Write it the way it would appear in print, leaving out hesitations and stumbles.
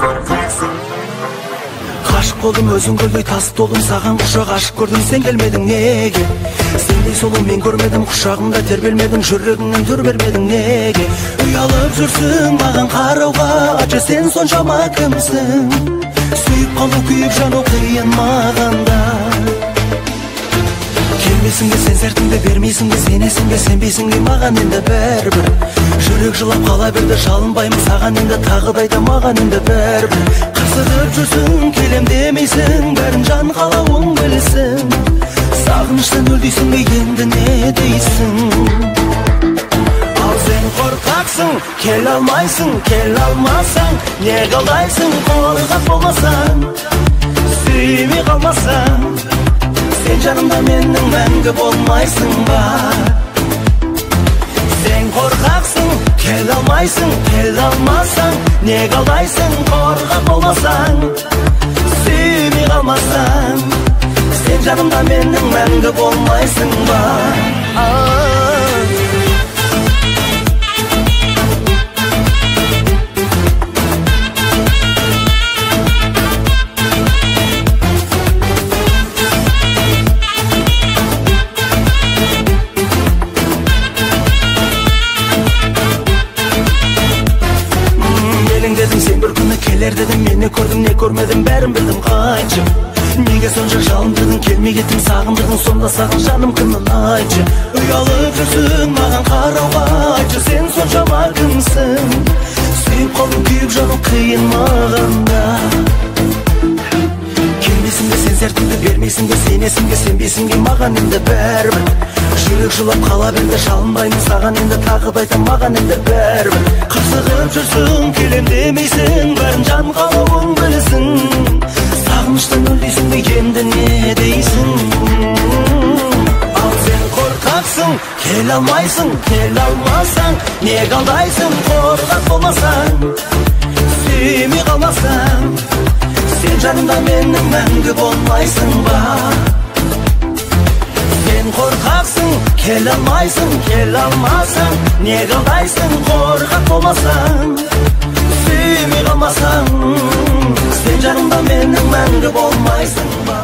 қорқақсың. Ғашық болдым өзің көлдей тас толдым, саған құшақ ашып көрдім, сен келмедің неге? Сендей сұлу мен көрмедім, құшағымда тербелмедің, жүрегіңнен төр бермедің неге? Ұялып жүрсің маған қарауға, айтшы сен соншама кімсің? Сүйіп қалу, күйіп жану қиын маған да. Келмесің бе сен сертіңді бермейсің бе, сенесің бе сенбейсің бе, маған енді бәрібір. Жүрек жылап қала берді, жалынбаймын саған енді, тағы да айта маған енді бәрібір. Қырсығып жүрсің, келем демейсің, бәрін жан қалауың білсін. Сағыныштан өлдейсің бе, енді не дейсің? Ал сен қорқақсың, келе алмайсың, келе алмасаң, не қалайсың, қорқақ болмасаң, сүймей қалмасаң, сен жанымда менің мәңгі болмайсың ба? Сен қорқақсың, келе алмайсың, келе алмасаң, не қалайсың, қорқақ болмасаң, сүймей қалмасаң, сен жанымда менің мәңгі болмайсың ба? Сен бір күні келер дедің, мен не көрдім, не көрмедім, бәрін білдім қайтшы. Неге сонша жалындырдың, келмей кеттің, сағындырдың, сонда саған жаным кімнен айтшы. Ұялып жүрсің маған қарауға, айтшы сен соншама кімсің? Сүйіп қалу, күйіп жану қиын маған да. Келмесің бе сен сертіңді бермейсің бе, сенесің бе сенбейсің бе, маған енді бәрібір. Жүрек жылап қала берді, жалынбаймын саған енді, тағы да айтам маған енді бәрібір. Қырсығып жүрсің, келем демейсің, бәрін жан қалауың білсін. Сағыныштан өлдейсің бе, енді не дейсің? Ал сен қорқақсың, келе алмайсың, келе алмасаң, не қалдайсың, қорқақ болмасаң, сүймей қалмасаң, сен жанымда менің мәңгі болмайсың ба? Сен қорқақсың, келе алмайсың, келе алмасаң, не қалдайсың, қорқақ болмасаң, сүймей қалмасаң, сен жанымда менің мәңгі болмайсың ба?